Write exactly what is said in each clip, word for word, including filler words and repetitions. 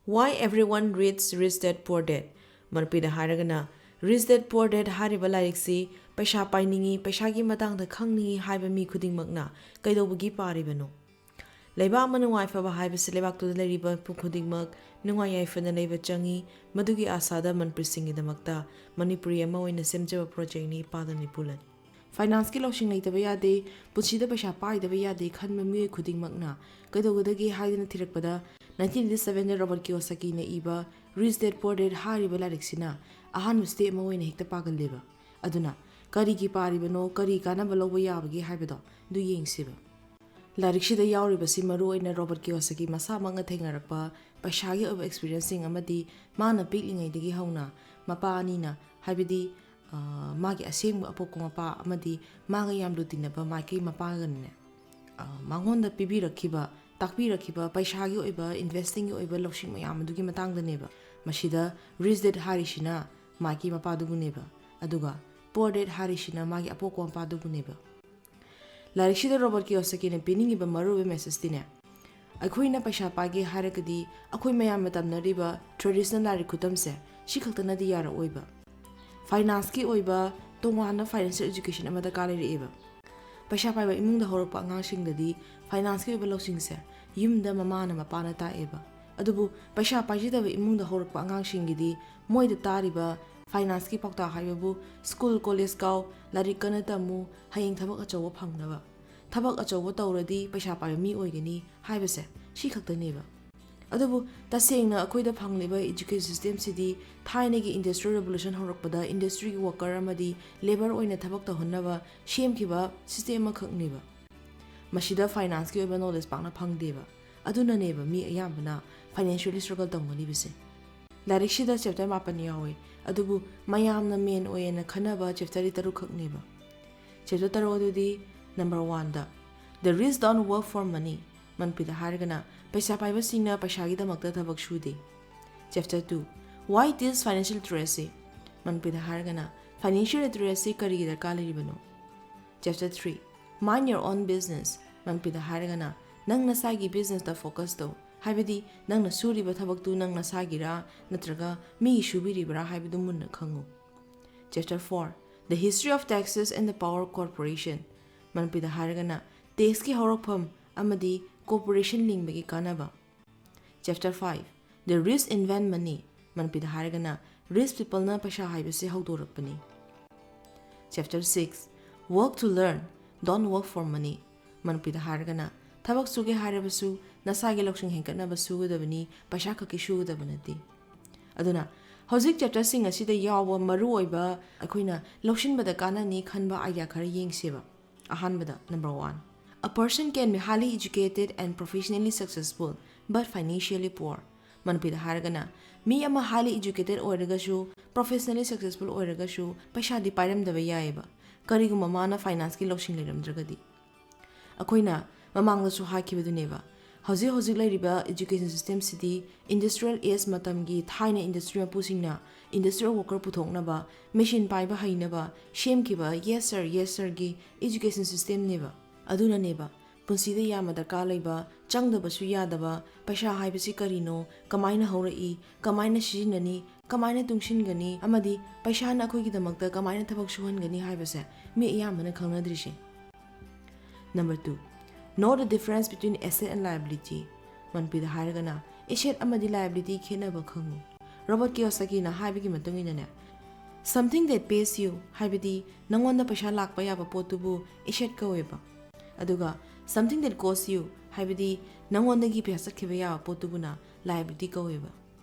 Why everyone reads Rich Dad Poor Dad? ꯃꯅꯤꯄꯨꯔꯤꯗ ꯍꯥꯏꯔꯒꯅ, Rich Dad Poor Dad ꯍꯥꯏꯔꯤꯕ ꯂꯥꯏꯔꯤꯛꯁꯤ ꯄꯩꯁꯥ ꯄꯥꯏꯅꯤꯡꯏ, ꯄꯩꯁꯥꯒꯤ ꯃꯇꯥꯡꯗ ꯈꯪꯅꯤꯡꯏ ꯍꯥꯏꯕ ꯃꯤ ꯈꯨꯗꯤꯡꯃꯛꯅ ꯀꯩꯗꯧꯕꯒꯤ ꯄꯥꯔꯤꯕꯅꯣ? ꯂꯩꯕꯥꯛ ꯑꯃ ꯅꯨꯡꯉꯥꯏꯐꯕ ꯍꯥꯏꯕꯁꯤ ꯂꯩꯕꯥꯛꯇꯨꯗ ꯂꯩꯔꯤꯕ ꯃꯤꯄꯨꯝ ꯈꯨꯗꯤꯡꯃꯛ ꯅꯨꯡꯉꯥꯏ ꯌꯥꯏꯐꯅ ꯂꯩꯕ ꯆꯪꯏ꯫ ꯃꯗꯨꯒꯤ ꯑꯥꯁꯥꯗ ꯃꯅꯤꯄꯨꯔꯤꯁꯤꯡꯒꯤꯗꯃꯛꯇ ꯃꯅꯤꯄꯨꯔꯤ ꯑꯃ ꯑꯣꯏꯅ ꯁꯦꯝꯖꯕ ꯄ꯭ꯔꯣꯖꯦꯛꯅꯤ ꯄꯥꯗꯅꯤ ꯄꯨꯂꯟ꯫ ꯐꯥꯏꯅꯥꯟꯁꯀꯤ ꯂꯧꯁꯤꯡ ꯂꯩꯇꯕ ꯌꯥꯗꯦ, ꯄꯨꯟꯁꯤꯗ ꯄꯩꯁꯥ ꯄꯥꯏꯗꯕ ꯌꯥꯗꯦ ꯈꯟꯕ ꯃꯤꯑꯣꯏ ꯈꯨꯗꯤꯡꯃꯛꯅ ꯀꯩꯗꯧꯒꯗꯒꯦ ꯍꯥꯏꯗꯨꯅ ꯊꯤꯔꯛꯄꯗ, ꯅꯥꯏꯟꯇꯤꯟ ꯑꯩꯠꯇꯤ ꯁꯚꯦꯟꯗ ꯔꯣꯕꯔꯠ ꯀꯤꯌꯣꯁꯥꯀꯤꯅ ꯏꯕ Rich Dad Poor Dad ꯍꯥꯏꯔꯤꯕ ꯂꯥꯏꯔꯤꯛꯁꯤꯅ ꯑꯍꯥꯟꯕ step ꯑꯃ ꯑꯣꯏꯅ ꯍꯦꯛꯇ ꯄꯥꯒꯜꯂꯦꯕ꯫ ꯑꯗꯨꯅ ꯀꯔꯤꯒꯤ ꯄꯥꯔꯤꯕꯅꯣ, ꯀꯔꯤ ꯀꯥꯟꯅꯕ ꯂꯧꯕ ꯌꯥꯕꯒꯦ ꯍꯥꯏꯕꯗꯣ ꯑꯗꯨ ꯌꯦꯡꯁꯤꯕ꯫ ꯂꯥꯏꯔꯤꯛꯁꯤꯗ ꯌꯥꯎꯔꯤꯕꯁꯤ ꯃꯔꯨꯑꯣꯏꯅ ꯔꯣꯕꯔꯠ ꯀꯤꯌꯣꯁꯥꯀꯤ ꯃꯁꯥꯃꯛꯅ ꯊꯦꯡꯅꯔꯛꯄ ꯄꯩꯁꯥꯒꯤ ꯑꯣꯏꯕ experienceꯁꯤꯡ ꯑꯃꯗꯤ ꯃꯥꯅ ꯄꯤꯛꯂꯤꯉꯩꯗꯒꯤ ꯍꯧꯅ ꯃꯄꯥ ꯑꯅꯤꯅ, ꯍꯥꯏꯕꯗꯤ, ꯑ, ꯃꯥꯒꯤ ꯑꯁꯦꯡꯕ ꯑꯄꯣꯛꯄ ꯃꯄꯥ ꯑꯃꯗꯤ ꯃꯥꯒ ꯌꯥꯝ ꯂꯨ ꯇꯤꯟꯅꯕ ꯃꯥꯏꯀꯩ ꯃꯄꯥꯒꯅꯅꯦ, ꯑ, ꯃꯉꯣꯟꯗ ꯄꯤꯕꯤꯔꯛꯈꯤꯕ, ꯇꯥꯛꯄꯤꯔꯛꯈꯤꯕ ꯄꯩꯁꯥꯒꯤ ꯑꯣꯏꯕ, investingꯒꯤ ꯑꯣꯏꯕ ꯂꯧꯁꯤꯡ ꯃꯌꯥꯝ ꯑꯗꯨꯒꯤ ꯃꯇꯥꯡꯗꯅꯦꯕ꯫ ꯃꯁꯤꯗ Rich Dad ꯍꯥꯏꯔꯤꯁꯤꯅ ꯃꯥꯏꯀꯩ ꯃꯄꯥꯗꯨꯕꯨꯅꯦꯕ, ꯑꯗꯨꯒ Poor Dad ꯍꯥꯏꯔꯤꯁꯤꯅ ꯃꯥꯒꯤ ꯑꯄꯣꯛꯄ ꯃꯄꯥꯗꯨꯕꯨꯅꯦꯕ꯫ ꯂꯥꯏꯔꯤꯛꯁꯤꯗ ꯔꯣꯕꯔꯠ ꯀꯤꯌꯣꯁꯥꯀꯤꯅ ꯄꯤꯅꯤꯡꯉꯤꯕ ꯃꯔꯨꯑꯣꯏꯕ messageꯇꯤꯅꯦ, ꯑꯩꯈꯣꯏꯅ ꯄꯩꯁꯥ ꯄꯥꯏꯒꯦ ꯍꯥꯏꯔꯒꯗꯤ ꯑꯩꯈꯣꯏ ꯃꯌꯥꯝꯅ ꯇꯝꯅꯔꯤꯕ traditional ꯂꯥꯏꯔꯤꯛ ꯈꯨꯇꯝꯁꯦ ꯁꯤ ꯈꯛꯇꯅꯗꯤ ꯌꯥꯔꯛꯑꯣꯏꯕ꯫ Financeꯀꯤ ꯑꯣꯏꯕ ꯇꯣꯉꯥꯟꯕ financial education ꯑꯃ ꯗꯔꯀꯥꯔ ꯂꯩꯔꯛꯑꯦꯕ꯫ ꯄꯩꯁꯥ ꯄꯥꯏꯕ ꯏꯃꯨꯡꯗ ꯍꯧꯔꯛꯄ ꯑꯉꯥꯡꯁꯤꯡꯗꯗꯤ financeꯀꯤ ꯑꯣꯏꯕ ꯂꯧꯁꯤꯡꯁꯦ ꯌꯨꯝꯗ ꯃꯃꯥꯅ ꯃꯄꯥꯅ ꯇꯥꯛꯑꯦꯕ꯫ ꯑꯗꯨꯕꯨ ꯄꯩꯁꯥ ꯄꯥꯏꯖꯗꯕ ꯏꯃꯨꯡꯗ ꯍꯧꯔꯛꯄ ꯑꯉꯥꯡꯁꯤꯡꯒꯤꯗꯤ ꯃꯣꯏꯗ ꯇꯥꯔꯤꯕ financeꯀꯤ ꯄꯥꯎꯇꯥꯛ ꯍꯥꯏꯕꯕꯨ school college ꯀꯥꯎ, ꯂꯥꯏꯔꯤꯛ ꯀꯟꯅ ꯇꯝꯃꯨ, ꯍꯌꯦꯡ ꯊꯕꯛ ꯑꯆꯧꯕ ꯐꯪꯅꯕ꯫ ꯊꯕꯛ ꯑꯆꯧꯕ ꯇꯧꯔꯗꯤ ꯄꯩꯁꯥ ꯄꯥꯏꯕ ꯃꯤ ꯑꯣꯏꯒꯅꯤ ꯍꯥꯏꯕꯁꯦ ꯁꯤ ꯈꯛꯇꯅꯦꯕ꯫ ꯑꯗꯨꯕꯨ ꯇꯁꯦꯡꯅ ꯑꯩꯈꯣꯏꯗ ꯐꯪꯂꯤꯕ education systemꯁꯤꯗꯤ ꯊꯥꯏꯅꯒꯤ Industrial Revolution ꯍꯧꯔꯛꯄꯗ industryꯒꯤ worker ꯑꯃꯗꯤ labour ꯑꯣꯏꯅ ꯊꯕꯛ ꯇꯧꯍꯟꯅꯕ ꯁꯦꯝꯈꯤꯕ system ꯑꯃꯈꯛꯅꯦꯕ꯫ ꯃꯁꯤꯗ financeꯀꯤ ꯑꯣꯏꯕ knowledge ꯄꯥꯛꯅ ꯐꯪꯗꯦꯕ꯫ ꯑꯗꯨꯅꯅꯦꯕ ꯃꯤ ꯑꯌꯥꯝꯕꯅ financially struggle ꯇꯧꯅꯔꯤꯕꯁꯦ꯫ ꯂꯥꯏꯔꯤꯛꯁꯤꯗ chapter ꯃꯥꯄꯟ ꯌꯥꯎꯋꯦ, ꯑꯗꯨꯕꯨ ꯃꯌꯥꯝꯅ main ꯑꯣꯏꯌꯦꯅ ꯈꯟꯅꯕ chapterꯗꯤ ꯇꯔꯨꯛꯈꯛꯅꯦꯕ꯫ Chapter ꯇꯔꯨꯛ ꯑꯗꯨꯗꯤ number oneꯗ, The rich don't work for money, ꯃꯅꯤꯄꯨꯔꯤꯗ ꯍꯥꯏꯔꯒꯅ ꯄꯩꯁꯥ ꯄꯥꯏꯕꯁꯤꯡꯅ ꯄꯩꯁꯥꯒꯤꯗꯃꯛꯇ ꯊꯕꯛ ꯁꯨꯗꯦ꯫ Chapter two, Why this financial literacy? ꯃꯅꯤꯄꯨꯔꯤꯗ ꯍꯥꯏꯔꯒꯅ financial literacy ꯀꯔꯤꯒꯤ ꯗꯔꯀꯥꯔ ꯂꯩꯔꯤꯕꯅꯣ? Chapter three, Mind your own business, ꯃꯅꯤꯄꯨꯔꯤꯗ ꯍꯥꯏꯔꯒꯅ ꯅꯪ ꯅꯁꯥꯒꯤ businessꯇ focus ꯇꯧ, ꯍꯥꯏꯕꯗꯤ ꯅꯪꯅ ꯁꯨꯔꯤꯕ ꯊꯕꯛꯇꯨ ꯅꯪ ꯅꯁꯥꯒꯤꯔꯥ ꯅꯠꯇ꯭ꯔꯒ ꯃꯤꯒꯤ ꯁꯨꯕꯤꯔꯤꯕ꯭ꯔꯥ ꯍꯥꯏꯕꯗꯨ ꯃꯨꯟꯅ ꯈꯪꯉꯨ꯫ Chapter four, The History of Taxes and the Power of Corporation, ꯃꯅꯤꯄꯨꯔꯤꯗ ꯍꯥꯏꯔꯒꯅ ꯇꯦꯛꯁꯀꯤ ꯍꯧꯔꯛꯐꯝ ꯑꯃꯗꯤ ꯀꯣꯔꯄꯣꯔꯦꯁꯟ ꯂꯤꯡꯕꯒꯤ ꯀꯥꯟꯅꯕ꯫ Chapter five, The Rich Invent Money, ꯃꯅꯤꯄꯨꯔꯤꯗ ꯍꯥꯏꯔꯒꯅ ꯔꯤꯆ ꯄꯤꯄꯜꯅ ꯄꯩꯁꯥ ꯍꯥꯏꯕꯁꯤ ꯍꯧꯗꯣꯔꯛꯄꯅꯤ꯫ Chapter six, Work to Learn, Don't Work for Money, ꯃꯅꯤꯄꯨꯔꯤꯗ ꯍꯥꯏꯔꯒꯅ ꯊꯕꯛ ꯁꯨꯒꯦ ꯍꯥꯏꯔꯕꯁꯨ ꯅꯁꯥꯒꯤ ꯂꯧꯁꯤꯡ ꯍꯦꯟꯒꯠꯅꯕ ꯁꯨꯒꯗꯕꯅꯤ, ꯄꯩꯁꯥ ꯈꯛꯀꯤ ꯁꯨꯒꯗꯕ ꯅꯠꯇꯦ꯫ ꯑꯗꯨꯅ ꯍꯧꯖꯤꯛ ꯆꯦꯞꯇꯔꯁꯤꯡ ꯑꯁꯤꯗ ꯌꯥꯎꯕ ꯃꯔꯨꯑꯣꯏꯕ ꯑꯩꯈꯣꯏꯅ ꯂꯧꯁꯤꯟꯕꯗ ꯀꯥꯟꯅꯅꯤ ꯈꯟꯕ ꯑꯥꯏꯗꯤꯌꯥ ꯈꯔ ꯌꯦꯡꯁꯦꯕ꯫ ꯑꯍꯥꯟꯕꯗ, number one, A person can be highly educated and professionally successful but financially poor. ꯃꯅꯤꯄꯨꯔꯤꯗ ꯍꯥꯏꯔꯒꯅ ꯃꯤ ꯑꯃ highly educated ꯑꯣꯏꯔꯒꯁꯨ, professionally successful ꯑꯣꯏꯔꯒꯁꯨ ꯄꯩꯁꯥꯗꯤ ꯄꯥꯏꯔꯝꯗꯕ ꯌꯥꯏꯑꯕ, ꯀꯔꯤꯒꯨꯝꯕ ꯃꯥꯅ ꯐꯥꯏꯅꯥꯟꯁꯀꯤ ꯂꯧꯁꯤꯡ ꯂꯩꯔꯝꯗ꯭ꯔꯒꯗꯤ꯫ ꯑꯩꯈꯣꯏꯅ ꯃꯃꯥꯡꯗꯁꯨ ꯍꯥꯏꯈꯤꯕꯗꯨꯅꯦꯕ, ꯍꯧꯖꯤꯛ ꯍꯧꯖꯤꯛ ꯂꯩꯔꯤꯕ education systemꯁꯤꯗꯤ industrial age ꯃꯇꯝꯒꯤ ꯊꯥꯏꯅ industry ꯃꯄꯨꯁꯤꯡꯅ industrial worker ꯄꯨꯊꯣꯛꯅꯕ, ꯃꯦꯆꯤꯟ ꯄꯥꯏꯕ ꯍꯩꯅꯕ ꯁꯦꯝꯈꯤꯕ yes sir, yes sirꯒꯤ education systemꯅꯦꯕ꯫ ꯑꯗꯨꯅꯅꯦꯕ ꯄꯨꯟꯁꯤꯗ ꯌꯥꯝꯅ ꯗꯔꯀꯥꯔ ꯂꯩꯕ, ꯆꯪꯗꯕꯁꯨ ꯌꯥꯗꯕ ꯄꯩꯁꯥ ꯍꯥꯏꯕꯁꯤ ꯀꯔꯤꯅꯣ, ꯀꯃꯥꯏꯅ ꯍꯧꯔꯛꯏ, ꯀꯃꯥꯏꯅ ꯁꯤꯖꯤꯟꯅꯅꯤ, ꯀꯃꯥꯏꯅ ꯇꯨꯡꯁꯤꯟꯒꯅꯤ ꯑꯃꯗꯤ ꯄꯩꯁꯥꯅ ꯑꯩꯈꯣꯏꯒꯤꯗꯃꯛꯇ ꯀꯃꯥꯏꯅ ꯊꯕꯛ ꯁꯨꯍꯟꯒꯅꯤ ꯍꯥꯏꯕꯁꯦ ꯃꯤ ꯑꯌꯥꯝꯕꯅ ꯈꯪꯅꯗ꯭ꯔꯤꯁꯦ꯫ Number two, Know the difference between asset and liability. ꯃꯅꯤꯄꯨꯔꯤꯗ ꯍꯥꯏꯔꯒꯅ asset ꯑꯃꯗꯤ liability ꯈꯦꯠꯅꯕ ꯈꯪꯉꯨ꯫ ꯔꯣꯕꯔꯠ ꯀꯤꯌꯣꯁꯥꯀꯤꯅ ꯍꯥꯏꯕꯒꯤ ꯃꯇꯨꯡ ꯏꯟꯅꯅꯦ, Something that pays you, ꯍꯥꯏꯕꯗꯤ ꯅꯪꯉꯣꯟꯗ ꯄꯩꯁꯥ ꯂꯥꯛꯄ ꯌꯥꯕ ꯄꯣꯠꯇꯨꯕꯨ asset ꯀꯧꯋꯦꯕ꯫ ꯑꯗꯨꯒ something that costs you, ꯍꯥꯏꯕꯗꯤ ꯅꯪꯉꯣꯟꯗꯒꯤ ꯄꯩꯁꯥ ꯆꯠꯈꯤꯕ ꯌꯥꯕ ꯄꯣꯠꯇꯨꯕꯨꯅ liability ꯀꯧꯋꯦꯕ꯫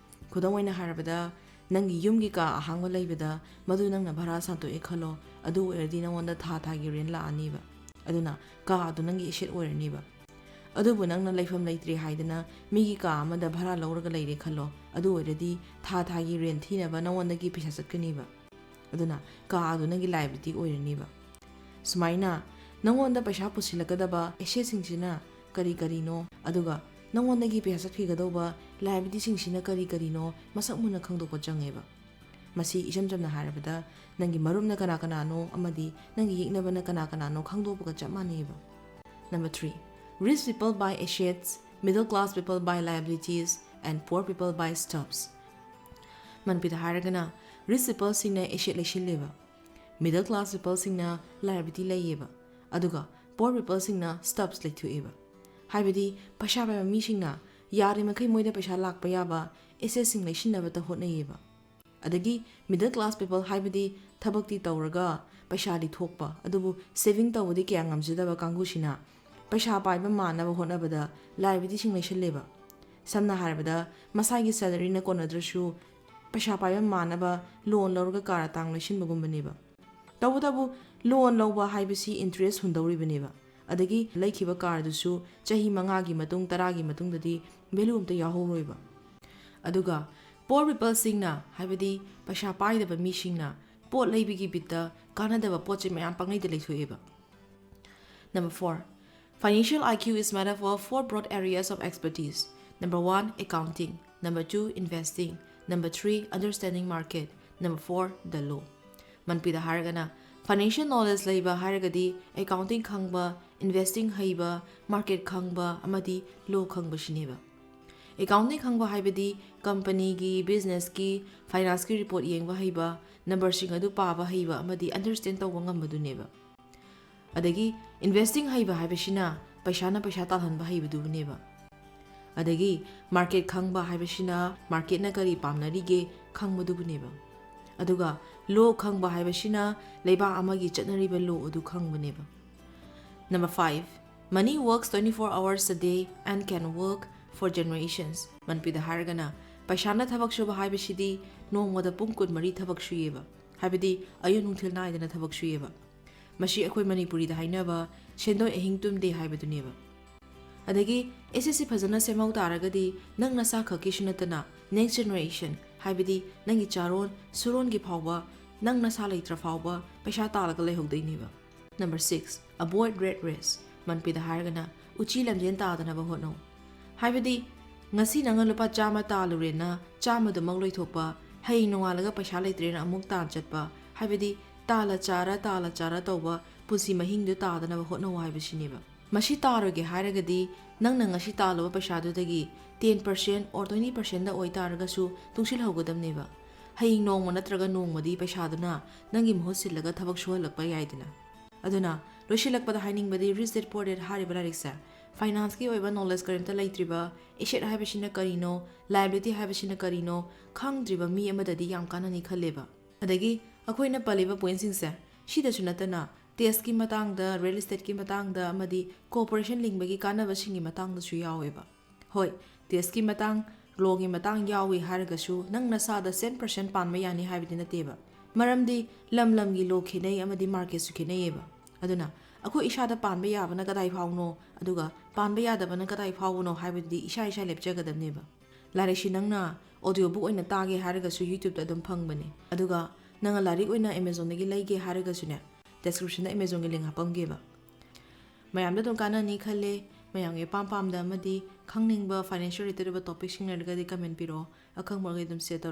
ꯈꯨꯗꯝ ꯑꯣꯏꯅ ꯍꯥꯏꯔꯕꯗ, ꯅꯪꯒꯤ ꯌꯨꯝꯒꯤ ꯀꯥ ꯑꯍꯥꯡꯕ ꯂꯩꯕꯗ ꯃꯗꯨ ꯅꯪꯅ ꯚꯔꯥ ꯁꯥꯟꯗꯣꯛꯑꯦ ꯈꯜꯂꯣ, ꯑꯗꯨ ꯑꯣꯏꯔꯗꯤ ꯅꯪꯉꯣꯟꯗ ꯊꯥ ꯊꯥꯒꯤ rent ꯂꯥꯛꯑꯅꯤꯕ꯫ ꯑꯗꯨꯅ ꯀꯥ ꯑꯗꯨ ꯅꯪꯒꯤ asset ꯑꯣꯏꯔꯅꯤꯕ꯫ ꯑꯗꯨꯕꯨ ꯅꯪꯅ ꯂꯩꯐꯝ ꯂꯩꯇ꯭ꯔꯦ ꯍꯥꯏꯗꯅ ꯃꯤꯒꯤ ꯀꯥ ꯑꯃꯗ ꯚꯔꯥ ꯂꯧꯔꯒ ꯂꯩꯔꯦ ꯈꯜꯂꯣ, ꯑꯗꯨ ꯑꯣꯏꯔꯗꯤ ꯊꯥ ꯊꯥꯒꯤ rent ꯊꯤꯅꯕ ꯅꯪꯉꯣꯟꯗꯒꯤ ꯄꯩꯁꯥ ꯆꯠꯀꯅꯤꯕ꯫ ꯑꯗꯨꯅ ꯀꯥ ꯑꯗꯨ ꯅꯪꯒꯤ liability ꯑꯣꯏꯔꯅꯤꯕ꯫ ꯁꯨꯃꯥꯏꯅ ꯅꯪꯉꯣꯟꯗ ꯄꯩꯁꯥ ꯄꯨꯁꯤꯜꯂꯛꯀꯗꯕ assetꯁꯤꯡꯁꯤꯅ ꯀꯔꯤ ꯀꯔꯤꯅꯣ, ꯑꯗꯨꯒ ꯅꯪꯉꯣꯟꯗꯒꯤ ꯄꯩꯁꯥ ꯆꯠꯈꯤꯒꯗꯧꯕ liabilityꯁꯤꯡꯁꯤꯅ ꯀꯔꯤ ꯀꯔꯤꯅꯣ ꯃꯁꯛ ꯃꯨꯟꯅ ꯈꯪꯗꯣꯛꯄ ꯆꯪꯉꯦꯕ꯫ ꯃꯁꯤ ꯏꯆꯝ ꯆꯝꯅ ꯍꯥꯏꯔꯕꯗ, ꯅꯪꯒꯤ ꯃꯔꯨꯞꯅ ꯀꯅꯥ ꯀꯅꯥꯅꯣ ꯑꯃꯗꯤ ꯅꯪꯒꯤ ꯌꯦꯛꯅꯕꯅ ꯀꯅꯥ ꯀꯅꯥꯅꯣ ꯈꯪꯗꯣꯛꯄꯒ ꯆꯞ ꯃꯥꯟꯅꯩꯕ꯫ Number three, Rich people buy assets Middle class people buy liabilities and poor people buy stubs. ꯃꯟꯄꯤꯗ ꯍꯥꯏꯔꯒꯅ, rich peopleꯁꯤꯡꯅ asset ꯂꯩꯁꯤꯜꯂꯦꯕ, middle class peopleꯁꯤꯡꯅ liability ꯂꯩꯌꯦꯕ, ꯑꯗꯨꯒ poor peopleꯁꯤꯡꯅ stubs ꯂꯩꯊꯣꯛꯑꯦꯕ꯫ ꯍꯥꯏꯕꯗꯤ ꯄꯩꯁꯥ ꯄꯥꯏꯕ ꯃꯤꯁꯤꯡꯅ ꯌꯥꯔꯤꯃꯈꯩ ꯃꯣꯏꯗ ꯄꯩꯁꯥ ꯂꯥꯛꯄ ꯌꯥꯕ assetꯁꯤꯡ ꯂꯩꯁꯤꯟꯅꯕꯇ ꯍꯣꯠꯅꯩꯌꯦꯕ꯫ ꯑꯗꯒꯤ middle class people ꯍꯥꯏꯕꯗꯤ ꯊꯕꯛꯇꯤ ꯇꯧꯔꯒ ꯄꯩꯁꯥꯗꯤ ꯊꯣꯛꯄ, ꯑꯗꯨꯕꯨ saving ꯇꯧꯕꯗꯤ ꯀꯌꯥ ꯉꯝꯖꯗꯕ ꯀꯥꯡꯕꯨꯁꯤꯅ ꯄꯩꯁꯥ ꯄꯥꯏꯕ ꯃꯥꯟꯅꯕ ꯍꯣꯠꯅꯕꯗ liabilityꯁꯤꯡ ꯂꯩꯁꯜꯂꯦꯕ꯫ ꯁꯝꯅ ꯍꯥꯏꯔꯕꯗ, ꯃꯁꯥꯒꯤ salaryꯅ ꯀꯣꯟꯅꯗ꯭ꯔꯁꯨ ꯄꯩꯁꯥ ꯄꯥꯏꯕ ꯃꯥꯟꯅꯕ loan ꯂꯧꯔꯒ car ꯑꯇꯥꯡ ꯂꯩꯁꯤꯟꯕꯒꯨꯝꯕꯅꯦꯕ꯫ ꯇꯧꯕꯇꯕꯨ loan ꯂꯧꯕ ꯍꯥꯏꯕꯁꯤ interest ꯍꯨꯟꯗꯧꯔꯤꯕꯅꯦꯕ, ꯑꯗꯒꯤ ꯂꯩꯈꯤꯕ carꯗꯨꯁꯨ ꯆꯍꯤ ꯃꯉꯥꯒꯤ ꯃꯇꯨꯡ, ꯇꯔꯥꯒꯤ ꯃꯇꯨꯡꯗꯗꯤ value ꯑꯝꯇ ꯌꯥꯎꯍꯧꯔꯣꯏꯕ꯫ ꯑꯗꯨꯒ poor peopleꯁꯤꯡꯅ, ꯍꯥꯏꯕꯗꯤ ꯄꯩꯁꯥ ꯄꯥꯏꯗꯕ ꯃꯤꯁꯤꯡꯅ ꯄꯣꯠ ꯂꯩꯕꯒꯤ ꯕꯤꯠꯇ ꯀꯥꯟꯅꯗꯕ ꯄꯣꯠ ꯆꯩ ꯃꯌꯥꯝ ꯄꯪꯂꯩꯗ ꯂꯩꯊꯣꯛꯑꯦꯕ꯫ Number four, financial I Q is made up of four broad areas of expertise. Number one, accounting. Number two, investing. Number three, understanding market. Number four, the law. ꯃꯟꯄꯤꯗ ꯍꯥꯏꯔꯒꯅ, financial knowledge ꯂꯩꯕ ꯍꯥꯏꯔꯒꯗꯤ accounting ꯈꯪꯕ, investing ꯍꯩꯕ, market ꯈꯪꯕ ꯑꯃꯗꯤ law ꯈꯪꯕꯁꯤꯅꯦꯕ꯫ Accounting ꯈꯪꯕ ꯍꯥꯏꯕꯗꯤ companyꯒꯤ, businessꯀꯤ, financeꯀꯤ report ꯌꯦꯡꯕ ꯍꯩꯕ, numberꯁꯤꯡ ꯑꯗꯨ ꯄꯥꯕ ꯍꯩꯕ ꯑꯃꯗꯤ understand ꯇꯧꯕ ꯉꯝꯕꯗꯨꯅꯦꯕ꯫ ꯑꯗꯒꯤ investing ꯍꯩꯕ ꯍꯥꯏꯕꯁꯤꯅ ꯄꯩꯁꯥꯅ ꯄꯩꯁꯥ ꯇꯥꯜꯍꯟꯕ ꯍꯩꯕꯗꯨꯕꯨꯅꯦꯕ꯫ ꯑꯗꯒꯤ market ꯈꯪꯕ ꯍꯥꯏꯕꯁꯤꯅ marketꯅ ꯀꯔꯤ ꯄꯥꯝꯅꯔꯤꯒꯦ ꯈꯪꯕꯗꯨꯕꯨꯅꯦꯕ꯫ ꯑꯗꯨꯒ law ꯈꯪꯕ ꯍꯥꯏꯕꯁꯤꯅ ꯂꯩꯕꯥꯛ ꯑꯃꯒꯤ ꯆꯠꯅꯔꯤꯕ law ꯑꯗꯨ ꯈꯪꯕꯅꯦꯕ꯫ Number five, money works twenty-four hours a day and can work for generations. ꯃꯟꯄꯤꯗ ꯍꯥꯏꯔꯒꯅ, ꯄꯩꯁꯥꯅ ꯊꯕꯛ ꯁꯨꯕ ꯍꯥꯏꯕꯁꯤꯗꯤ ꯅꯣꯡꯃꯗ ꯄꯨꯡ ꯀꯨꯟꯃꯔꯤ ꯊꯕꯛ ꯁꯨꯏꯌꯦꯕ, ꯍꯥꯏꯕꯗꯤ ꯑꯌꯨꯛ ꯅꯨꯡꯊꯤꯜ ꯅꯥꯏꯗꯅ ꯊꯕꯛ ꯁꯨꯏꯌꯦꯕ꯫ ꯃꯁꯤ ꯑꯩꯈꯣꯏ ꯃꯅꯤꯄꯨꯔꯤꯗ ꯍꯥꯏꯅꯕ ꯁꯦꯟꯗꯣꯏ ꯑꯍꯤꯡ ꯇꯨꯝꯗꯦ ꯍꯥꯏꯕꯗꯨꯅꯦꯕ꯫ ꯑꯗꯒꯤ assetꯁꯤ ꯐꯖꯅ ꯁꯦꯝꯍꯧ ꯇꯥꯔꯒꯗꯤ ꯅꯪ ꯅꯁꯥ ꯈꯛꯀꯤꯁꯨ ꯅꯠꯇꯅ next generation, ꯍꯥꯏꯕꯗꯤ ꯅꯪꯒꯤ ꯆꯥꯔꯣꯟ ꯁꯨꯔꯣꯟꯒꯤ ꯐꯥꯎꯕ, ꯅꯪ ꯅꯁꯥ ꯂꯩꯇ꯭ꯔ ꯐꯥꯎꯕ ꯄꯩꯁꯥ ꯇꯥꯜꯂꯒ ꯂꯩꯍꯧꯗꯣꯏꯅꯦꯕ꯫ Number six, avoid rat race. ꯃꯟꯄꯤꯗ ꯍꯥꯏꯔꯒꯅ ꯎꯆꯤ ꯂꯝꯖꯦꯟ ꯇꯥꯗꯅꯕ ꯍꯣꯠꯅꯧ꯫ ꯍꯥꯏꯕꯗꯤ ꯉꯁꯤ ꯅꯪꯅ ꯂꯨꯄꯥ ꯆꯥꯝꯃ ꯇꯥꯜꯂꯨꯔꯦꯅ ꯆꯥꯝꯃꯗꯨꯃꯛ ꯂꯣꯏꯊꯣꯛꯄ, ꯍꯌꯦꯡ ꯅꯣꯡꯉꯥꯜꯂꯒ ꯄꯩꯁꯥ ꯂꯩꯇ꯭ꯔꯦꯅ ꯑꯃꯨꯛ ꯇꯥꯟ ꯆꯠꯄ, ꯍꯥꯏꯕꯗꯤ ꯇꯥꯜꯂ ꯆꯥꯔ, ꯇꯥꯜꯂ ꯆꯥꯔ ꯇꯧꯕ ꯄꯨꯟꯁꯤ ꯃꯍꯤꯡꯗꯨ ꯇꯥꯗꯅꯕ ꯍꯣꯠꯅꯧ ꯍꯥꯏꯕꯁꯤꯅꯦꯕ꯫ ꯃꯁꯤ ꯇꯥꯔꯣꯏꯒꯦ ꯍꯥꯏꯔꯒꯗꯤ ꯅꯪꯅ ꯉꯁꯤ ꯇꯥꯜꯂꯨꯕ ꯄꯩꯁꯥꯗꯨꯗꯒꯤ ten percent or twenty percentꯗ ꯑꯣꯏꯇꯥꯔꯒꯁꯨ ꯇꯨꯡꯁꯤꯜꯍꯧꯒꯗꯕꯅꯦꯕ꯫ ꯍꯌꯦꯡ ꯅꯣꯡꯃ ꯅꯠꯇ꯭ꯔꯒ ꯅꯣꯡꯃꯗꯤ ꯄꯩꯁꯥꯗꯨꯅ ꯅꯪꯒꯤ ꯃꯍꯨꯠ ꯁꯤꯜꯂꯒ ꯊꯕꯛ ꯁꯨꯍꯜꯂꯛꯄ ꯌꯥꯏꯗꯅ꯫ ꯑꯗꯨꯅ ꯂꯣꯏꯁꯤꯜꯂꯛꯄꯗ ꯍꯥꯏꯅꯤꯡꯕꯗꯤ Rich Dad Poor Dad ꯍꯥꯏꯔꯤꯕ ꯂꯥꯏꯔꯤꯛꯁꯦ ꯐꯥꯏꯅꯥꯟꯁꯀꯤ ꯑꯣꯏꯕ ꯅꯣꯂꯦꯖ ꯀꯔꯤꯝꯇ ꯂꯩꯇ꯭ꯔꯤꯕ, ꯑꯦꯁꯦꯠ ꯍꯥꯏꯕꯁꯤꯅ ꯀꯔꯤꯅꯣ, ꯂꯥꯏꯕꯤꯂꯤꯇꯤ ꯍꯥꯏꯕꯁꯤꯅ ꯀꯔꯤꯅꯣ ꯈꯪꯗ꯭ꯔꯤꯕ ꯃꯤ ꯑꯃꯗꯗꯤ ꯌꯥꯝ ꯀꯥꯟꯅꯅꯤ ꯈꯜꯂꯦꯕ꯫ ꯑꯗꯒꯤ ꯑꯩꯈꯣꯏꯅ ꯄꯜꯂꯤꯕ ꯄꯣꯏꯟꯁꯤꯡꯁꯦ ꯁꯤꯗꯁꯨ ꯅꯠꯇꯅ ꯇꯦꯛꯁꯀꯤ ꯃꯇꯥꯡꯗ, ꯔꯤꯌꯦꯜ ꯏꯁꯇꯦꯠꯀꯤ ꯃꯇꯥꯡꯗ ꯑꯃꯗꯤ ꯀꯣꯔꯄꯣꯔꯦꯁꯟ ꯂꯤꯡꯕꯒꯤ ꯀꯥꯟꯅꯕꯁꯤꯡꯒꯤ ꯃꯇꯥꯡꯗꯁꯨ ꯌꯥꯎꯋꯦꯕ꯫ ꯍꯣꯏ, ꯇꯦꯛꯁꯀꯤ ꯃꯇꯥꯡ, ꯂꯣꯒꯤ ꯃꯇꯥꯡ ꯌꯥꯎꯏ ꯍꯥꯏꯔꯒꯁꯨ ꯅꯪ ꯅꯁꯥꯗ cent percent ꯄꯥꯟꯕ ꯌꯥꯅꯤ ꯍꯥꯏꯕꯗꯤ ꯅꯠꯇꯦꯕ꯫ ꯃꯔꯝꯗꯤ ꯂꯝ ꯂꯝꯒꯤ ꯂꯣ ꯈꯦꯠꯅꯩ ꯑꯃꯗꯤ ꯃꯥꯔꯀꯦꯠꯁꯨ ꯈꯦꯠꯅꯩꯌꯦꯕ꯫ ꯑꯗꯨꯅ ꯑꯩꯈꯣꯏ ꯏꯁꯥꯗ ꯄꯥꯟꯕ ꯌꯥꯕꯅ ꯀꯗꯥꯏ ꯐꯥꯎꯅꯣ ꯑꯗꯨꯒ ꯄꯥꯟꯕ ꯌꯥꯗꯕꯅ ꯀꯗꯥꯏ ꯐꯥꯎꯕꯅꯣ ꯍꯥꯏꯕꯗꯨꯗꯤ ꯏꯁꯥ ꯏꯁꯥ ꯂꯦꯞꯆꯒꯗꯕꯅꯦꯕ꯫ ꯂꯥꯏꯔꯤꯛꯁꯤ ꯅꯪꯅ ꯑꯣꯗꯤꯑꯣ ꯕꯨꯛ ꯑꯣꯏꯅ ꯇꯥꯒꯦ ꯍꯥꯏꯔꯒꯁꯨ YouTubeꯇ ꯑꯗꯨꯝ ꯐꯪꯕꯅꯦ꯫ ꯑꯗꯨꯒ ꯅꯪꯅ ꯂꯥꯏꯔꯤꯛ ꯑꯣꯏꯅ Amazonꯗꯒꯤ ꯂꯩꯒꯦ ꯍꯥꯏꯔꯒꯁꯨꯅꯦ, ꯗꯦꯁꯀ꯭ꯔꯤꯞꯁꯟꯗ Amazonꯒꯤ ꯂꯤꯡ ꯍꯥꯞꯄꯝꯒꯦꯕ꯫ ꯃꯌꯥꯝꯗ ꯑꯗꯨꯝ ꯀꯥꯟꯅꯅꯤ ꯈꯜꯂꯦ꯫ ꯃꯌꯥꯝꯒꯤ ꯑꯄꯥꯝ ꯄꯥꯝꯗ ꯑꯃꯗꯤ ꯈꯪꯅꯤꯡꯕ ꯐꯥꯏꯅꯥꯟꯁꯤꯌꯦꯜ ꯔꯤꯂꯦꯇꯦꯠ ꯑꯣꯏꯕ ꯇꯣꯄꯤꯛꯁꯤꯡ ꯂꯩꯔꯒꯗꯤ ꯀꯃꯦꯟ ꯄꯤꯔꯛꯑꯣ, ꯑꯈꯪꯕꯈꯩ ꯑꯗꯨꯝ ꯁꯤꯌꯔ ꯇꯧꯔꯛꯀꯦ꯫